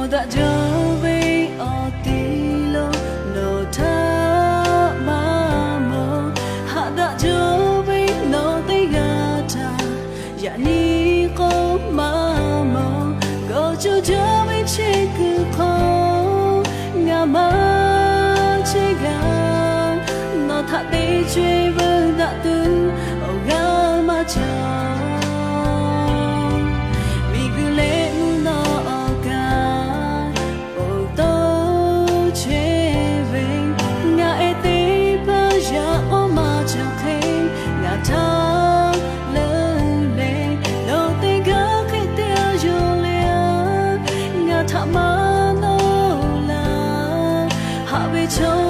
Haꞈ daꞈ jaˇ ve awˬ ti lo nawˬ htaꞈ maˇ mawˬ. Haꞈ daꞈ jaˇ ve nawˬ teˇ g'aˇ htaꞈ yaꞈ nyi k'oˆ maˇ mawˬ. Gawˬ cawˬ jaˇ ve chehˇ kuiˬ hk'aw ngaˬ maˇ chehˇ g'a. Nawˬ htaꞈ te chehˇ veuˬ daꞈ tuˬ awˬ g'aˇ maˇ cawˬ. Miˬguiˬ leh mvuhˇ naw awˬ kaˍ awˬ to chehˇ ve, ngaˬ ehˉ teˇ hpaˍ yaꞈ k'aw maˇ cawˬ hk'e, ngaˬ htaꞈ leuˉ leh nawˬ teˇ g'aˇ hk'e te yonˍ leh, ngaˬ htaꞈ maˇ nawˬ laˬ. Haꞈ ve chaw